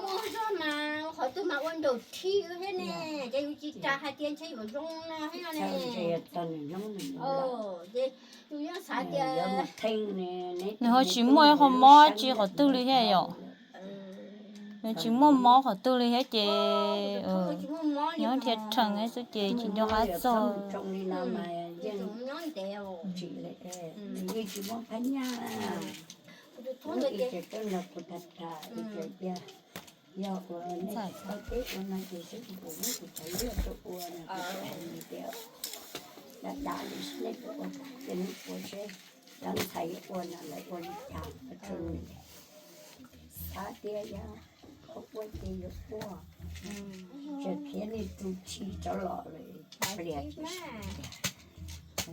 Muaj zog mas qhov twg mas ua nraum rhi thiab ne, ces yus tsis tas hais tias ntshe yuav zoo no thiab ne. Nws ho tsis muaj ib qho mob tsi qhov twg li thiab yom. Nws tsis muaj mob qhov twg li thiab ces nyob dhia rhees xwb ces tsis nco qab txog. Yog ua nej tsis tau peb ua no ces seb kuv puas muab kuv cov liaj rau ua no, kuv hais tias dab dab li nej puas ua, ces nej ua seb cov ntxhais ua no lawv ua li cas rau nws. Xav tias yog koj ua ces yuav ua, tseem khiav nej tus tshis rov los lawm pliag.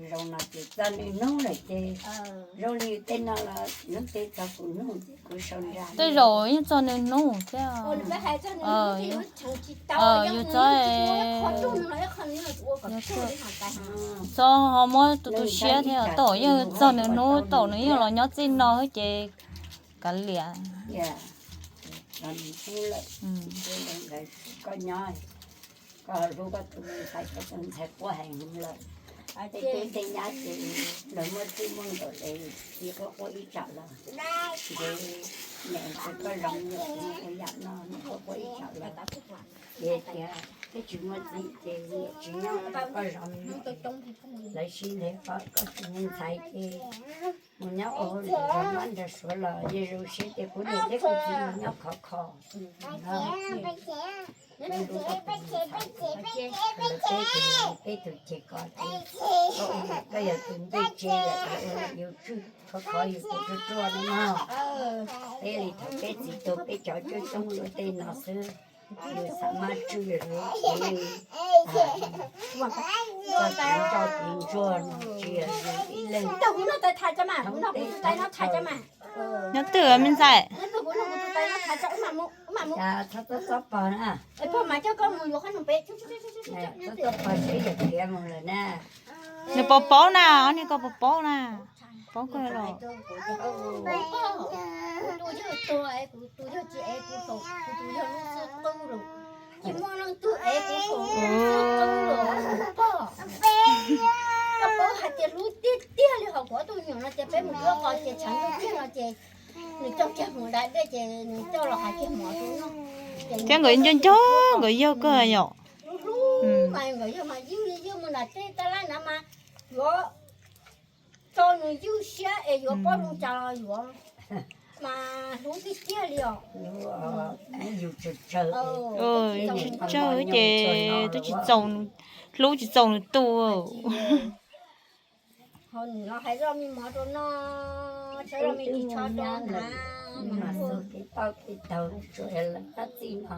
Zoo no ces txog nws hnub lawm ces zoo li tej no los hnub tej txog kuv hnub ces kuv sau ntsa. Tej zaum yeej txog nws hnub thiab. Yus txhob, txhob ho muab tu tu siab thiab, tau yeej txog nws hnub tau nws yeej los nyob txij no ces kav liam. Koj nyob, koj hlub koj tus me ntxhais, koj tus ntxhais quaj heev lawm. Tej tub tej nyab ces lawv muaj txij muaj nkawm es txiv quaj quaj ib tsam los, ces niam ces koj zoo, niam ua yam no niam quaj quaj ib tsam los, ces tias twb tsis muaj txiv ces niam tsis nyob, koj zoo, lawv sib ntev, koj tus me ntxhais ces mus nyob ua hauj lwm nrog mab nrog suav los yeej zoo siab tias kuv niam thiab kuv txiv mus nyob khov kho. Peb tus ces koj, koj yog tus ncej tse lawm, ua yus tswj khov khov yus tus ruaj ruaj no mog. Peb li thaum peb txiv tuag peb cov coob coob luaj tej no xwb, yus xav mab tswj lawm, koj tus ntsoj tus ntsuag no tsis yog yus ib leeg. Nyob twg me ntxhais? Txhob txob pog na. Txhob txob pog seb yog tiav mus lawm na. Nws puas paub na, ob niag koj puas paub na? Paub kawg los? Tus yog tsis ev kuv saum, tus yog lub xub qwb los, tsis muaj leej twg ev kuv saum lub xub qwb los pog. Koj paub hais tias hlub tiag tiag li hos kuv ob tug me nyuam no ces peb mus yuav qos ces tshav ntuj kiag no ces nws coj kiag mus da dej ces nws coj los hais kiag mov rau noj. Thiab nkawd nco nco nkawd yawg kawg yom. Hlub hlub mas nkawd yawg mas ywg li ywg mus nram tej tab laj na mas yuav tso nws ywg siab es yuav pob zoo cas los yuav, mas hlub tiag tiag li os. Tsawg ces twb tsis txaus, hlub tsis txaus nws tu. Ho nws los hais zoj me mov rau noj, tshawb zoj me ris tsho rau hnav. Mas xu kev toj kev taug tsuas yog lawv qab txij no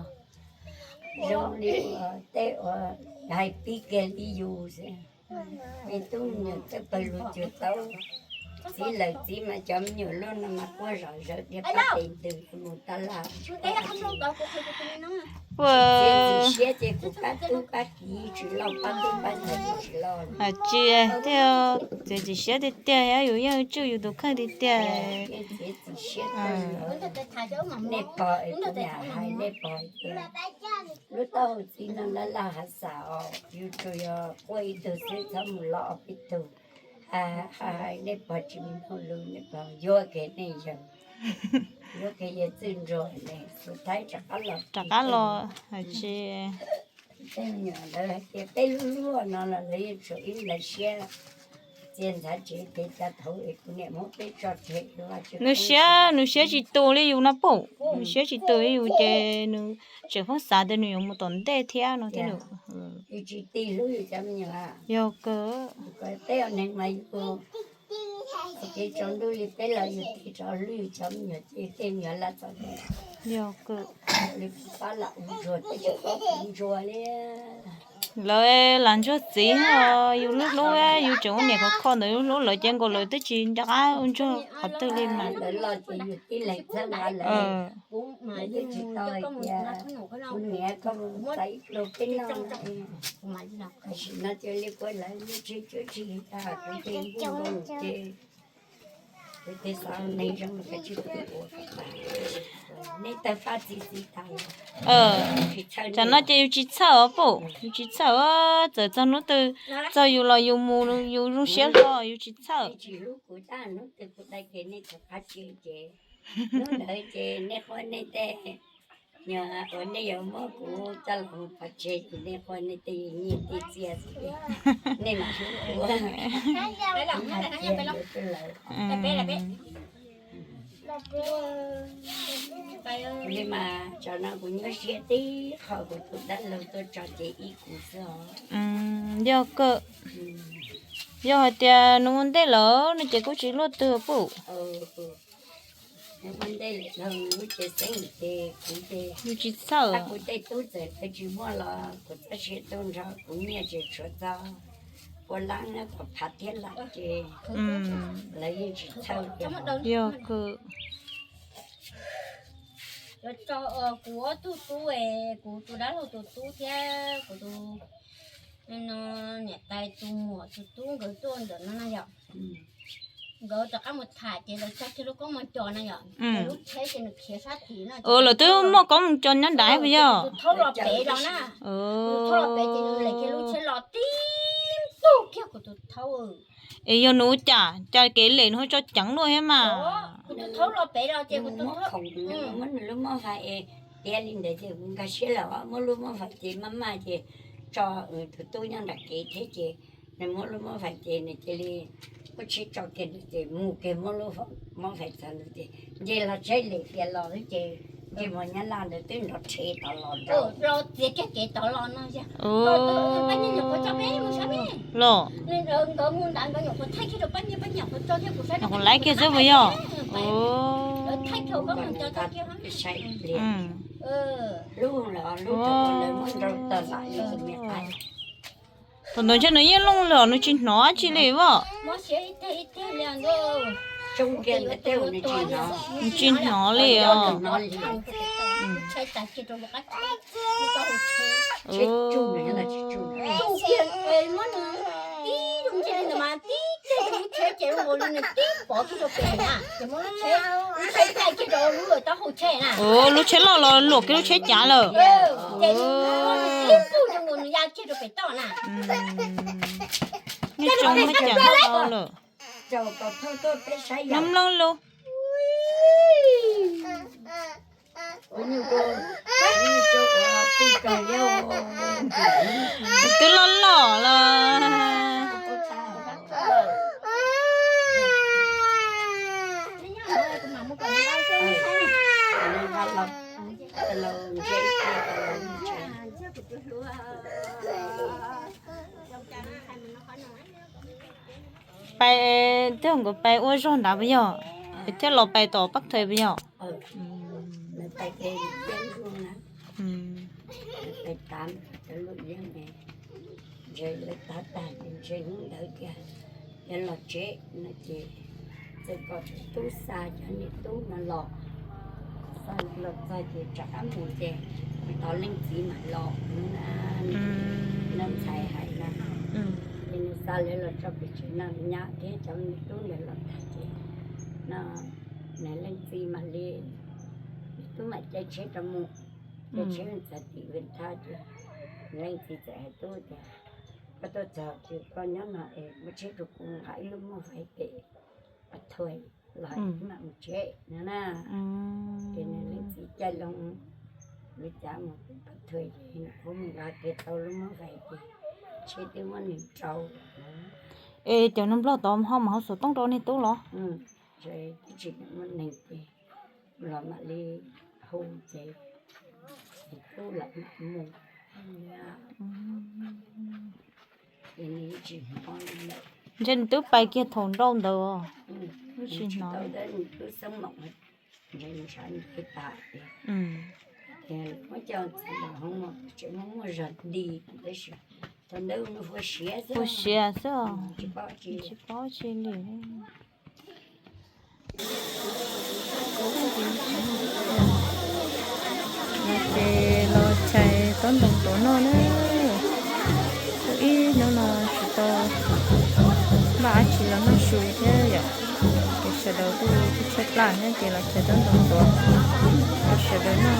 zoo li uas tej uas hais pib kiag li yus xwb. Me tub me nyuam txawj pawg lug cug taub, txiv lawm txiv mas cov me nyuam loj no mas quaj zom zaws tias pab tes ntws mus tab laj. Txiav txim siab ces kuv pab tub pab kiv tsis loj, pab tub pab ntxhais tsis loj. Hais tsis tiag, txiav txim siab tiag tiag, yus yeej tswj yus tus kheej tiag tiag. Txiav txim siab, nej pog es kuv niam hais nej pog hais tias lub taub hau txiv no laj laj hav xas os, yus tsuas yog quaj ib tug xwb txhob mus lov ob peb tug. Hais nej pog tsis mloog lus, nej pog yuag kev nej yawg, yuag kev yawg txwj ntsuag ne, xus thaib rov qab los, rov qab los hais tsis. Tej me nyuam ntawd hais tias peb lub luaj no los lawv yeej tsuas ib ntawd siab. Txia ntxhais tsev ces cas thaum es kuv niam muab peb tso tseg. Nws siab, nws siab tsis tus li yus no pom, nws siab tsis tus li yus ces nws tseem pheej xav tias nws yuav mus tom ntej thiab no thiab. Yus tsis tig hlub yus cov me nyuam. Yog kawg. Peb ua neeg mas yus kev tsaus ntuj li peb los yus tig rov hlub yus cov me nyuam ces tej me nyuam laj txom nyem. Yog kawg. Li pab lam ua ntsuag tej tsis paub ua ntsuag li. Lawv lam ntsuag txiv, yus hlub hlub, yus tseem ua niam khov kho ntawd, yus hlub lawv ces nkaus lawv twb tsis nco qab ua ntsuag qhov twg li mas. Lawv loj ces yus tib leeg txhawb nqa lawv. Lawv twb tsis tau hais tias kuv niam koj mus txais ib pluag peb noj, tam sim no cia li kuv lawv lub tsheb cuab tshis tas kuv ces nkuj nkoos ces Tus twg xav neeg zoo koj tsis ua, nej tawg fab txi txi tas lawm. Tsam no ces yus tsis txhawj os pum, yus tsis txhawj os, txawm txog hnub twg txog yus los yus mus yus zoo siab hlo yus tsis txhawj. Tsis hlub kuv tab hnub twg kuv dai ces nej txawm qab tsi ces hnub ntawd ces nej qhuab nej tej, yog uas nej yuav muab kuv coj los mus pov tseg ces nej qhuab nej tej nyiaj tej txiaj xwb, nej mam hlub kuv. Li mas tsam no kuv nyuaj siab tib qho kuv tus dab laug tuaj tso ces ib kuv xwb os. Yog kawg, yog hais tias nws ua ntej lawm no ces kuj tsis luaj twg pum. Ua ntej lawm lub tsev xeeb ces kuv ces, yus tsis txhawj, kuv tej tub txawm tsis muaj los kuv txoj sia tu nrho kuv nyiaj tseem tshuav txog pua lab na kom phav thiab lam ces lawv yeej tsis txhawj tias. Yog kawg. Yuav tso kuv ob tug tub, kuv tus dab laug tus tub thiab kuv tus niam tais tus muam tus tub nkawd tuaj ntawm no na yom. Nkawd rov qab mus tham ces lawv txog kiag lub koob moo cos na yom, lub tsheb ces nws khiav sab tid no. Lawv twb muaj koob moo cos nyob nrad puas yog? Tus thaub los pem los na. Tus thaub los pem ces nws lem kiag lub tsheb los tib npug kiag kuv tus thaub. Es yog nws ua cas, cas kev lem nws ho tso ceev luaj thiab mas. Kuv tus thaub los pem los ces kuv tus thaub muab nws lub moj fais es tiav li ntawd ces kuv nkag siab lawm, muab lub moj fais ces maj maj ces tso tus tub nyob nram kev thiab ces nws muab lub moj fais ces nws cia li muab tsheb tso kiag ntawd ces mus kiag muab lub moj fais txog ntawd ces nce los tsheb lem tias los xwb ces nce mus Nyab Laj ntawd twb nrov rhe tod los nrad. Los txiav kiag kev tod los no. Paj Nyiaj nyuam qhuav tso peb mus saib ne. Los nkawd mus ntawd nkawd nyuam qhuav thaij kiag rau Paj Nyiaj, Paj Nyiaj nyuam qhuav tso thiab kuv saib, nyuam qhuav laiv kiag xwb puas yog? Lawv thaij kiag koob moo cos thaij kiag. Hlub lawm, hlub thaum lawv muab nrau tawm lam li me qais. Thaum ntawd ntshe nws yeej looj lawm nws tsis hnov dab tsi li as. Nws tsis hnov li os. Ua lub tsheb loj los luam kiag lub tsheb cav lawm. Nyob zoo, cas nyob no lawm. Nyob mloog lus. Twb loj loj los. Pais, thiab nkawd pais ua zog nrad puas yog? Thiab los pais tom Pab Thuais puas yog? Ntshe lawv tav tag ces ntshe hnub ntawd tias yuav los tsev no ces txawm kom tub xa cov niam tub no los, xa los txog ces rov qab mus ces tos leej txiv mam los no na, leej ntxhais hais na. Ces nws xa lawv los tso pem tsev no, nyab thiab cov niam tub ntawd los tag ces no, nws leej txiv mam li, tub mam caij tsheb rov mus, caij tsheb txog tim Vis Thaj ces leej txiv txawm hais tub tias, koj tuaj txog ces koj nyob no es muab tsheb rau kuv nqa ib lub moj fais pem Pab Thuais los mam mus tsev no na. Ces nws leej txiv caij loo lub cav mus pem Pab Thuais ces nws kuj mus nqa kiag tau lub moj fais ces tsheb twb muab nws rau. Es cov neeg Nplog tod ho mus hauv xov tooj rau niag tub los? Twb tsis muaj neeg ces los mam li hu ces tub los mam mus. Ntshe nws twb pais kiag thaum nrau ntawd, tsis hnov. Muab coj txiv los hoob tseem muaj muaj zog nti tab sis thaum ntawd ua siav xwb, ua siav xwb, tsis paub tsi li. No ces los chais taub ntoo tuav noj na. Kuv ib hnub no tsis tau npaj dab tsi los noj su thiab yom. Ces sawv daws Tshaj plaws ne ces los tsev tab ntov ntov rau sawv daws noj.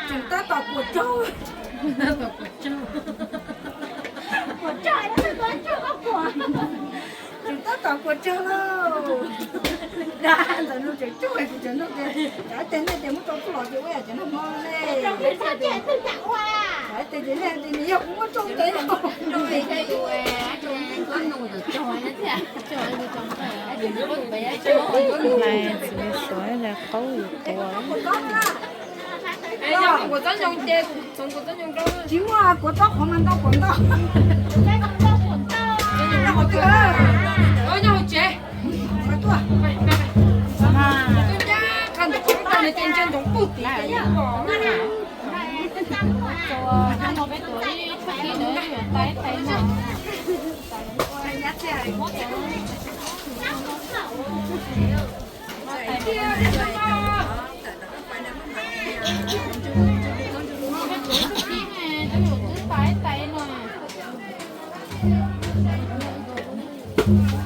Tseem tab tom puas tsaug, puas tsaug, tseem tab tom puas tsaug lauj. Dab ntawm no tseem tsuj kuv cov noj, cov ib teg nej tias muab rau tub los ces ua yam cov noj hmo ne. Cov ib teg ces nej tias nws yog kuv muab rau ntev. Txiv Suav li qaub yus quav. Tsis muaj kuav txob qhuav mas ntau kuav ntau. Nyob hauv tsev. Tuaj ncaj qha ntawm qhov ntawd ces ntsia ntsoov pug tim.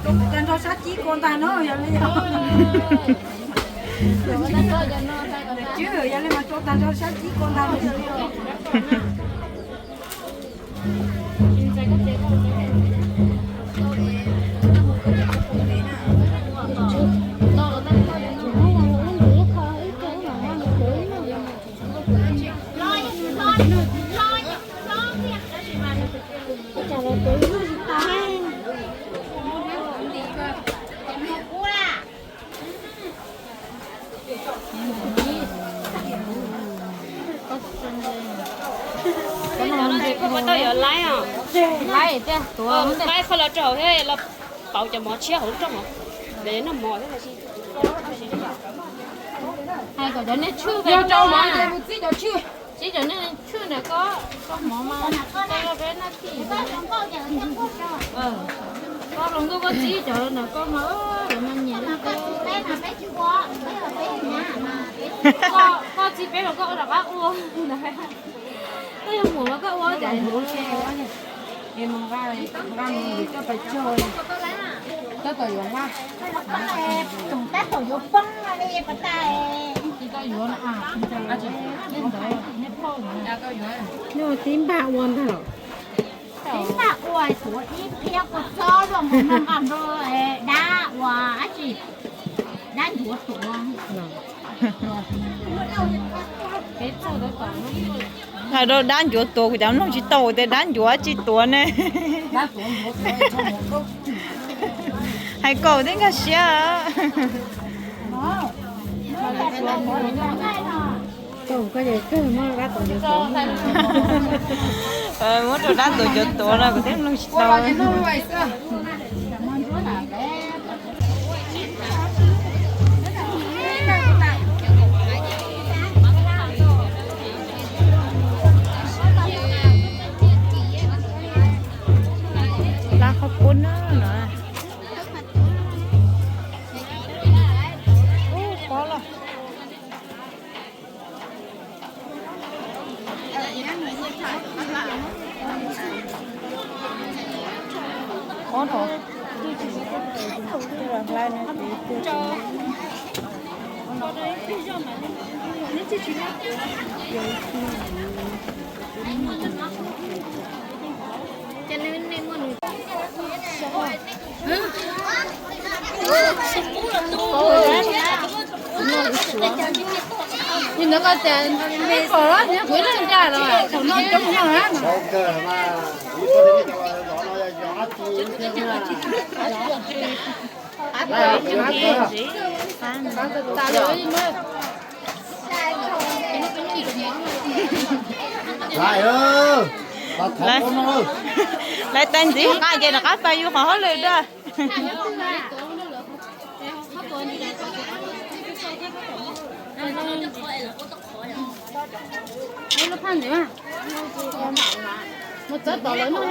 Rau tag nrho sab cib ko ntag no yog li. Yog li mas rau tag nrho sab cib ko ntag no yog li. Koj muab tau yuav laib os. Laib tiag, tuav laib qhov los rau hauv thiab los pauv cov mov tshiab hauv lub rooj os. Noj mov thiab. Hais kom cov niag tshwj, txib cov niag tshwj ntawm koj, koj mov mas peb noj tij. Koj hluas nkauj koj txib cov ntawm koj mas lawv mas nyiam li. Koj txib peb los koj rov qab ua. Koj yog muam los koj ua cas. Nqa mus coj pais cog, coj tom yuav nqa. Tab tom yuav poob li pas tas. Tsis tau yuav no, nej ntawd nej phauj no. Nyuj tib npag ua ntag los. Tib npag ua tuav ib phiab kua txob los mus no nqa nrog dab ua dab tsi, dab ncuav tuav. Hais rau dab ncuav tuav, kuv cas mloog tsis tau tias dab ncuav tsis tuav ne. Hais kom thiab nkag siab. Muab rau dab tuav ncuav tuav no kuv thiaj mloog tsis tau. Lab qhov pub na no. Ub, pob los. Ob tod. Nim no koj tias me pom los kuv ib leeg ncaj los thaum no coob no na. Lawv tais ntxiv qab ces rov qab pab yus qhov hauj lwm dua. Mus txawb tom lawv no.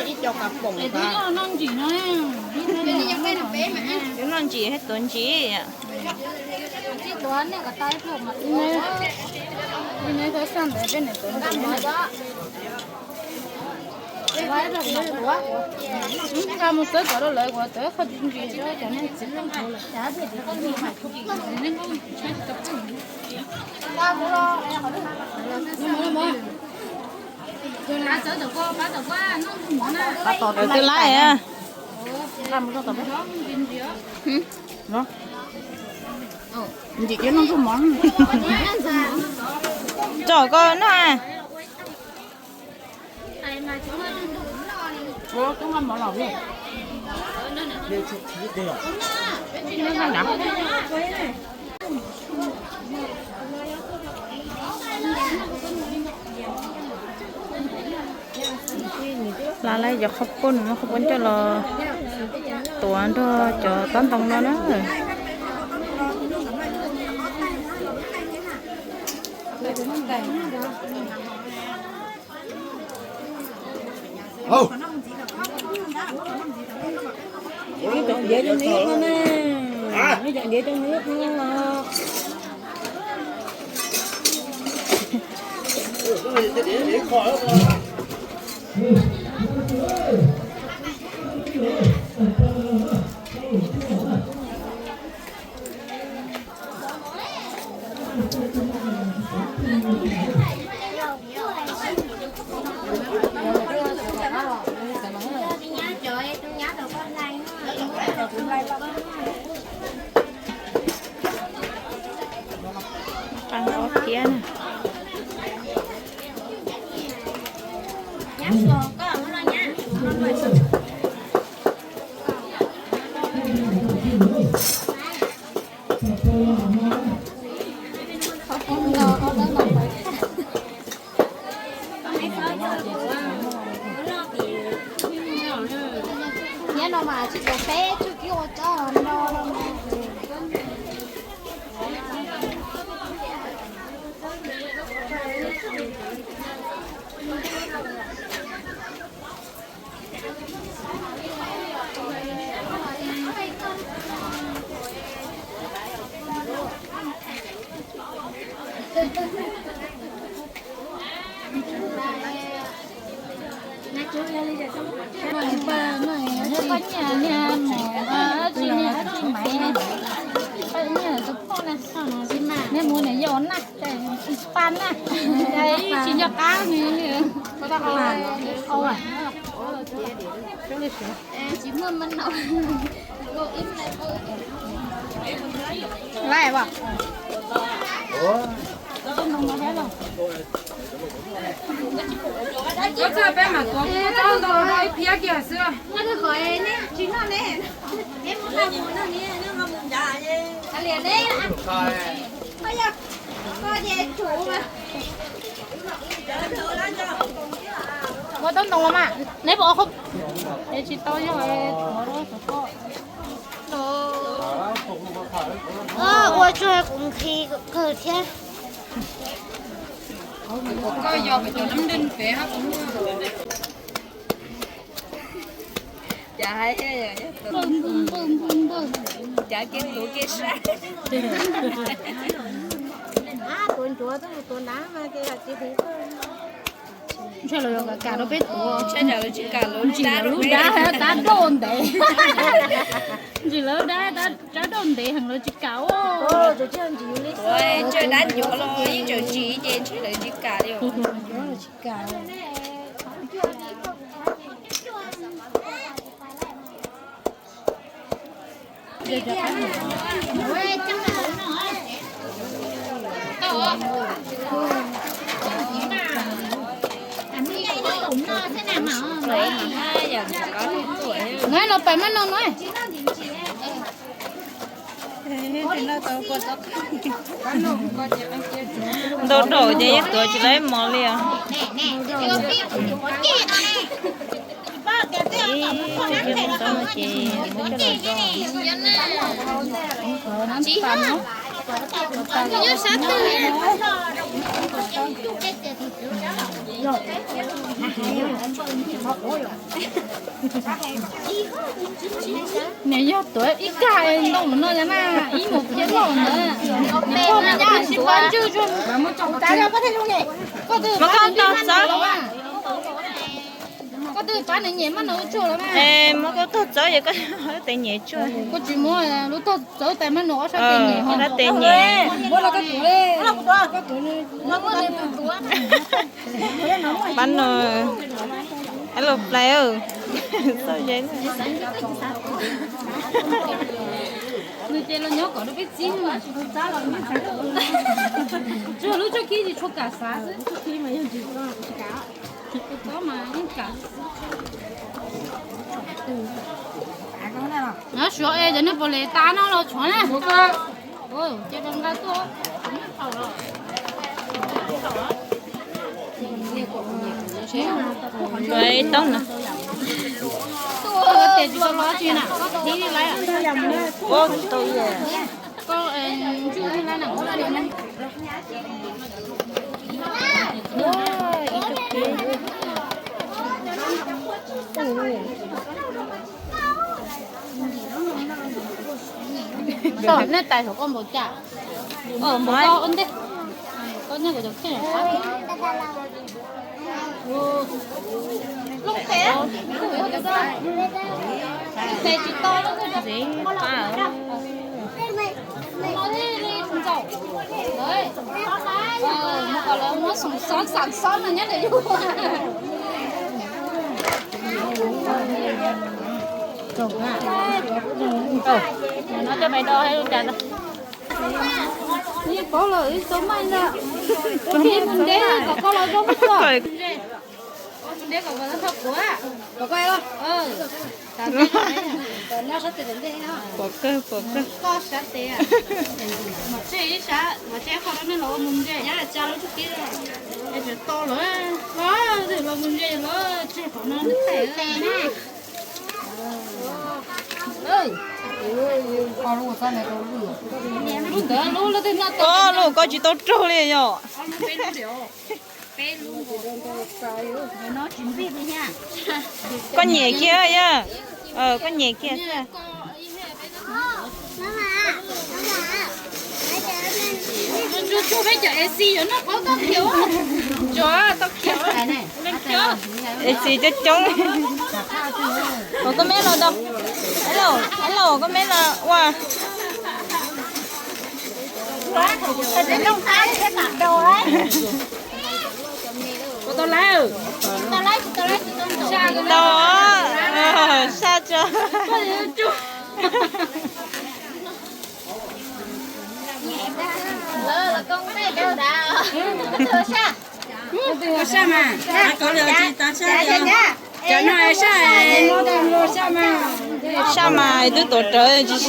Ib co qab poom es twb yog noj ntsim no, noj ntsim thiab tuav ntsim. Ib neb tuav sab ntawd peb niam tuav ntsim. Nqa mus txawb tom rau lawv, kuv txawb qhov ntsis ntsis rau cov niag txiv neej hauv lawm. Twb laib. Nqa mus rau tom. Ntim kiag noj ntsuag mov. Tsom koj noj. Hla lawv cov qhaub poob, muab qhaub poob coj los tuav nrog cov tob ntoo no na. Ib cov ntiav cov nws lub qhov no, ib cov ntiav cov nws lub qhov no los. Qab ob kiab na. Nyob no mas tsis tau peb tug kib ua tsob no. Poj niam niag mus, tsis niag tsis maiv, poj niam tus poj na, niag mus niam yau na, tsis pa na, tsis nco qab ni. Laib as. Koj txhaj peb mam tuav kuv txob ntau no ib phiab kiag xwb. Muab tsob ntoo los mas, neb puas ua, es tsis tau yog tuav rau koj. Ua tsuag kuv nqhis kawg thiab. Koj yog cov nab nreeg pem hab. Cas hais, cas kev tuav kev sab. Tuav ntsuav tuaj mus tuav nab mas kev tsis huv. Ntshai lawv yuav kam rau peb tuav. Ntshai lawv tsis kam, lawv ntsim lawv lub dab dab daj ntev. Ntsim lawv dab dab daj ntev heev lawv tsis kam. Ua, ntsim dab ncuav los yeej tseem tsim ces ntshai lawv tsis kam li. Tsis kam. Nab no pais mab no no. Ntau dhau ces yeej tuav tsis tau ib hmos li os. Ib tug peb hmos tau ces muab coj los do. Nws yog tuav ib kag ntoo no na, ib mus phiab loj na. Nws pog no nyab sib pab ntswj tsuag. Koj twb pab nws nyem maj no tsuag los mas. Muab koj tog txawb ces koj tes nyem tsuag. Koj tsis muab lub tog txawb tais maj no ob sab tes nyem, ob sab tes nyem. Pab no, ab los plais, xauj ze. Nws ces los nyob kom rau peb txib mas tsis tau txab los mas. Tsuag lub tshoj khib tsis tshua kam xav xwb. Tshoj khib mas yog tsis txob mas yeej kam. Nyob suav es cov neeg puas le tas no los tshuav na. Ces nqa tuaj. Ib toob na. Tias tsis tau los tsis na, koj thib laiv. Ua tau yam. Koj ntsuj laiv na. Koj nej tais saum koj npaum cas? Npaum koj ua ntej. Koj nyob kuv cov kheej. Looj tes, tes tsis to. Ntxaum, mus kom lawv muab xoom xob xam xob no nyob ntawm yus. No coj pais do hais lus cas. Yeej paub lawm ib tau maj ntag. Mus ntev kom koj los zoo koj. Mus ntev kom koj tau kuv. Pom koj, pom koj. Koj sab tes, mos tseg ib sab, mos tseg qhov rau nej los ua mus ntsej. Es tsis tau lawm, los twb los mus ntsej los tseg qhov no. Lub ntawd lub, lub twg noj tau, lub koj tsis tau raug li yom. Koj nyem kiag yog, koj nyem kiag xwb. Tsuag tsuag peb cov A C yuav noj qhov tau khiav. Tsuag tau khiav. A C coob coob. Ua koj meb los tau. Hello, hello, koj meb los ua. Tau lawm. Tau, saj tso. Saj mas, cov no saj, saj mas twb tuav rawv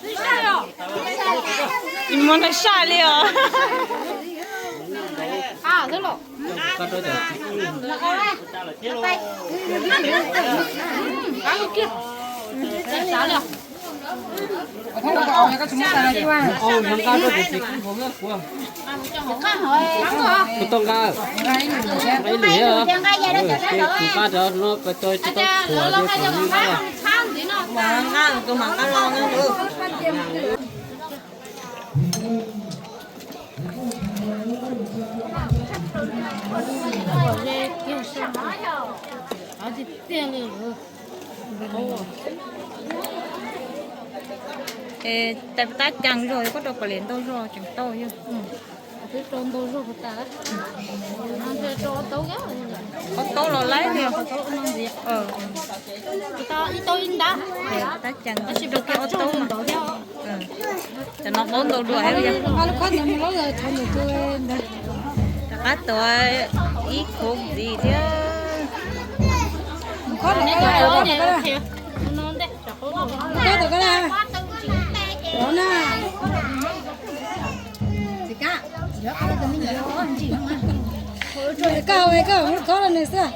tsis saj los. Tsis muaj neeg saj li os. Kuv tau nqa, nqa ib lwm, kuv nqa rau no pas tau tsis tau thuam li kuv nqa. Tab ceev zog, koj rau pam liam ntau zog tseem tau yog. Twb rau ntau zog tas. Ob taub los laib li. Tab ceev rau kiag ob taub mas. Cov no qaub ntau dua. Rov qab tuav ib khuv ntxiv thiab. Koj hau koj nws xwb.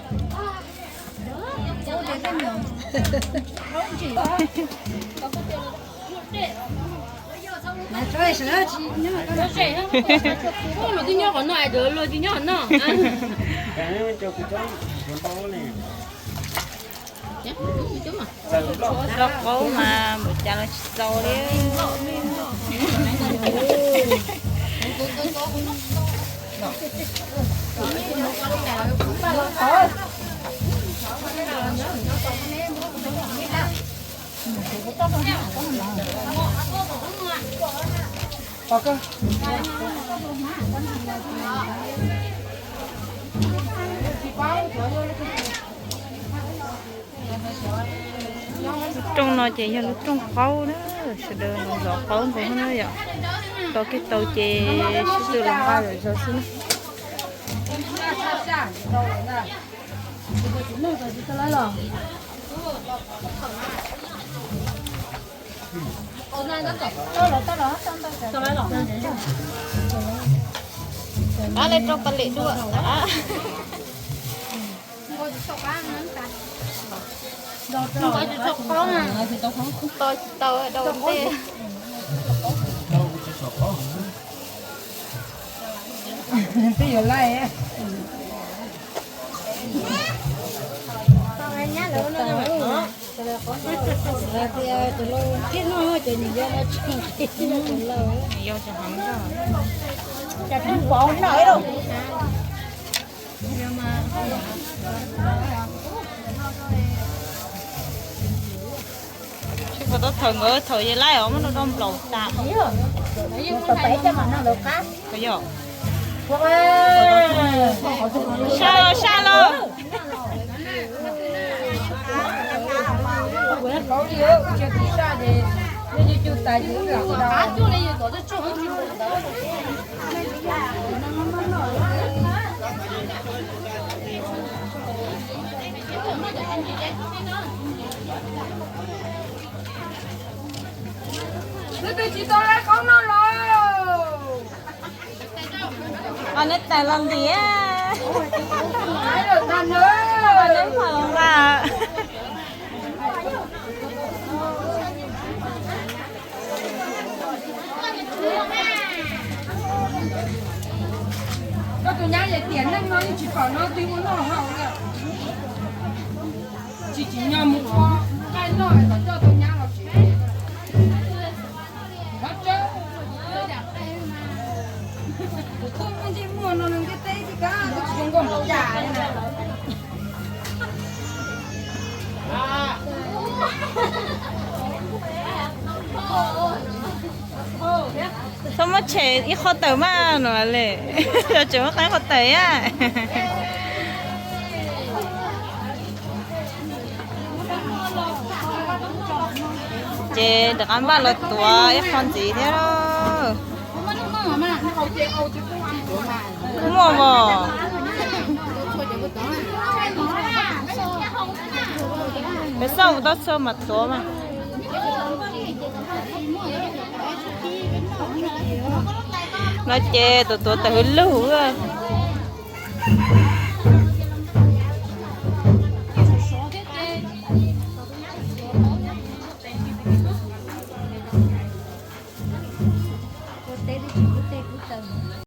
Luag twb nyob qhov no es luag twb nyob qhov no. Loj qaub mas npaum cas los tsis txaus li. Rooj no ces yog lub rooj qaub na, sawv daws los zov qaub nkaus na yom. Tau kiag tau ces sib tw los nqa zom zaws xwb na. Ab, le rau pam lem dua. Nkaus tsis tau qaub na. Tau tsis tau dau ntej. Twb yuav laij. Tias cov laus thiaj noj, cov nyiam yau no tsis nqis, cov laus. Yau tsis heev. Cas tsis pom noj ib lub. Tsis pom tau thaum nkawd thaum yawg laij os, muab noj do nplaum tas. Yog. Saj los, saj los. Leej twg tsis tau laij qaub noj los? Os, neb tais los ntiav. Neb pom los nqa. Koj tus nyab yog tiam neej no yeej tsis pom no twg ua noj haus li. Tsis tsim nyog mus ua nqaij noj kom coj tus nyab los tsev. Muab tshem ib qho tawm mas no le, tseem muab qee qho tawm a. Ces rov qab npaj los tuav ib qho ntxiv thiab. Muaj os. Peb xauj tau txhua mas tuav mas. No ces tuav tuav tawm hwv lug.